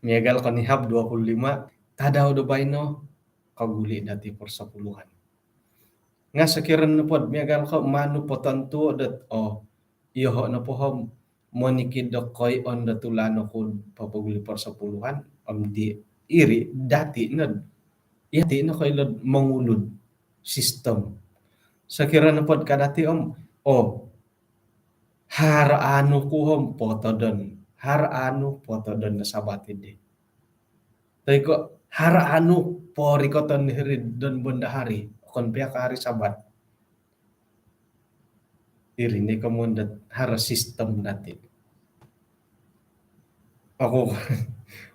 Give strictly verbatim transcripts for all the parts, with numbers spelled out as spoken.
Miagal konihab dua puluh lima, tadau do baino koguli dati persepuluhan. Nga sokiro nopo miagal ko manu potontuo dot, oh, iyoho nopo om monikid do koion do tulan oku papaguli persepuluhan, om di iri dati nod, iyati no koilo mongulud sistem. Sokiro nopo kadati om, oh, haro anu ku om potodon, haro anu potodon do Sabat idi. Toi ko haro anu porikoton hiri don bendahari, okon pia ko hari Sabat. Iri ni komoyon dot haro sistem dati. Aku,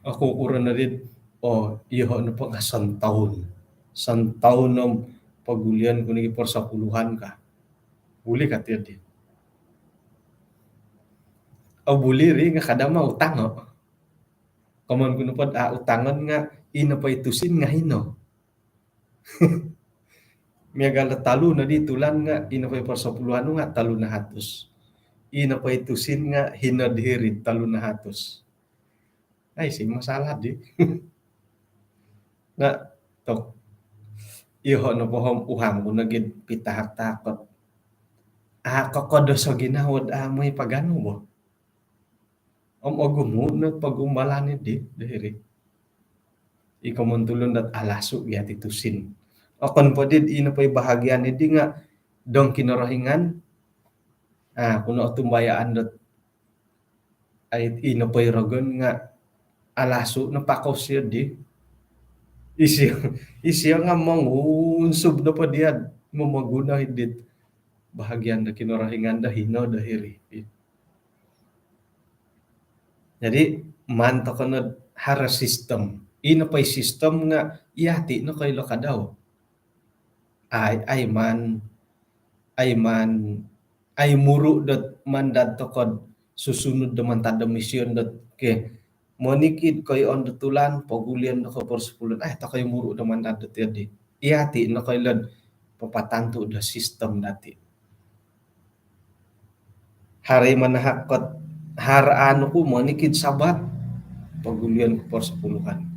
aku ukuran dari, oh, iyoho nopo nga santaun. Santaun om pogulian ku nogi persepuluhan ka. Buli ka ti di? Oh, buli ri nga kada ma utang, oh. Komoyon ku nopo, ah, utangon nga ino po i tusin nga hino. Miagal do tolu nodi tulan nga ino po i persepuluhan nu nga tolu nahatus. Ino po i tusin nga hino dihiri tolu nahatus. Ai, si masalah di. Nga tok, iyoho nopo om uhang ku nogi pitahak-tahak ot, ah, kokodos o ginawo dot, ah, moi paganu bo. Om ogumu no pogumbalan idi dihiri. Iko montulun dot alasu gia ti tusin. Okon po di ino po i bahagian idi nga dong Kinorohingan. Ah, kuno otumbayaan dot ai ino po i rogon nga alasu no pakos iyo di. Isio, isio nga mongunsub nopo dia momoguno idit bahagian do Kinorohingan do hino do hiri. Jadi, maan toko no haro sistem. Ino po i sistem nga iyati no koilo kadau. Ai, ai maan, ai maan, ai muru dot mandad toko susunud do mantad do mission dot, ke, monikid koion do tulan, pogulian do ko persepuluhan. Ai, toko i muru do mandad dot iyo di. Iyati no koilo papatantu do sistem dati. Haro i manahak ot haro anu ku monikid Sabat, pogulian ku persepuluhan.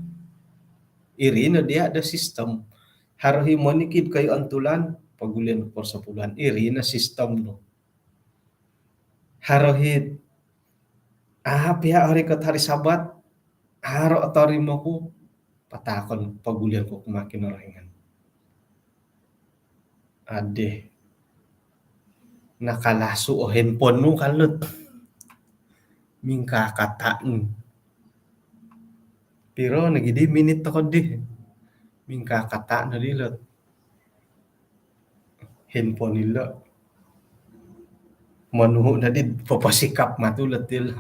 Iri no dia do sistem. Haro i monikid koion tulan, pogulian ku persepuluhan. Iri no sistem nu. Haro i, ah, pia hari kot hari Sabat, haro otorimo ku, patahakon pogulian ku kumaa Kinorohingan. Adeh. Nakalasu o handphone nu kalut. Mingkakata nu. Piro nogi di minit toko di. Mingkakata no di lot handphone ilo. Monuhu no di poposikap matu lot ilo.